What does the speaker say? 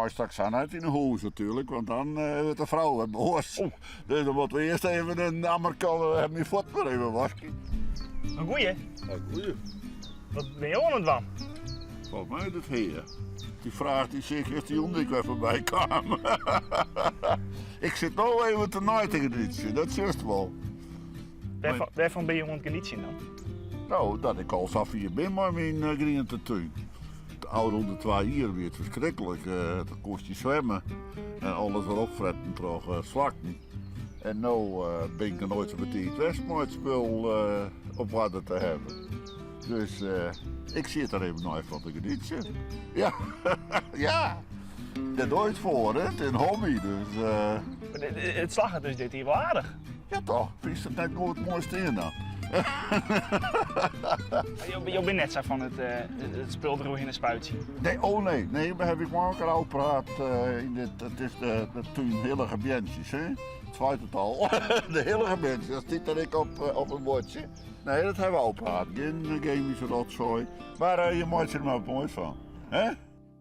mei straks sa net yn 'e hûs natuerlik, want dan wurdt de frou wer boas. Dus dan moatte we earst even in ammerke en myn fuotten wer even waskje. In goeie. In goeie. Wat binne jo oan it dwaan? Folgens my it hea. Dy fraach dy seach justerjûn ek wer foarby kaam. Ik sit no even te nei te genietsjen, dat sjochst wol. Wêrfan binne jo oan it genietsjen dan? No, dat ik al safier bin mei myn grientetún. De ôfrûne twa jier wie it ferskriklik. Dan koest je swimme en alles wer opfretten troch slakken. En no bin ik noch noait sa betiid west mei it spul op oarder te hawwen. Dus ik sit der even nei fan te genietsjen. Ja, ja. Dêr doch je it foar, hè? It is in hobby, dus. It slagget dus dit jier wol aardich. Ja toch, fynst it net goed moai stean dan? Jo binne net sa fan it spul deroerhinne spuitsjen? Nee, oh nee, nee, we hawwe ek mei elkoar ôfpraat yn dit, it is de tún Hillige Beantsjes, hè? It seit it al, de Hillige Beantsjes, dat stiet der ek op, op in buordsje. Nee, dat hawwe we ôfpraat, gjin gemyske rotsoai, mar je meitsje der mar wat moais fan, hè?